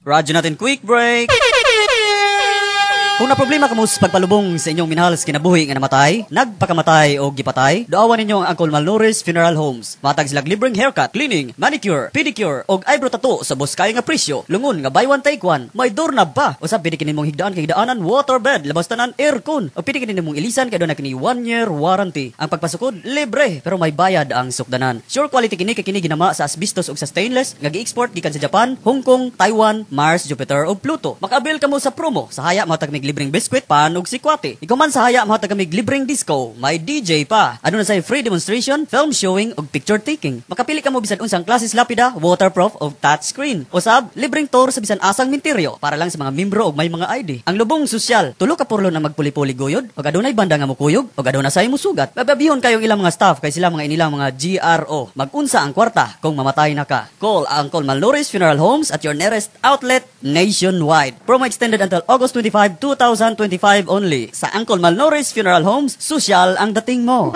Radyo natin, quick break. Kung na problema kamo sa pagpalubong sa inyong minahal sa kinabuhi nga namatay, nagpakamatay o gipatay, duawan ninyo ang Uncle Malnores Funeral Homes. Matag sila libreng haircut, cleaning, manicure, pedicure og eyebrow tattoo sa ubos kaayo nga presyo. Lungon nga buy one take one. May doorknob pa. Usab pwede kini mong higdaan kay higdaanan waterbed, labas tanan aircon. O pwede kini mong ilisan kay duna kini 1 year warranty. Ang pagpasukod libre pero may bayad ang sukdanan. Sure quality kini kay kini ginama sa asbestos ug sa stainless nga gi-export gikan sa Japan, Hong Kong, Taiwan, Mars, Jupiter ug Pluto. Makabil kamo sa promo. Sa haya mohatag mig libreng biskwit, pan ug sikwate. Ikaw man sa haya mohatag kami libreng disco, may DJ pa. Aduna say free demonstration, film showing ug picture taking. Makapili kamo bisan unsang klases lapida, waterproof o touch screen. Usab, libreng tour sa bisan asang minteryo para lang sa mga membro ug may mga ID. Ang lubong sosyal, tulo ka porlo na magpuli-puli guyod, ug adunay banda nga mukuyog, ug aduna say musugat. Bababihon kayong ilang mga staff kay sila mga inilang mga GRO. Magunsa ang kwarta kung mamatay na ka. Call Uncle Malnores Funeral Homes at your nearest outlet nationwide. Promo extended until August 25, 2025 only. Sa Uncle Malnores Funeral Homes, social ang dating mo.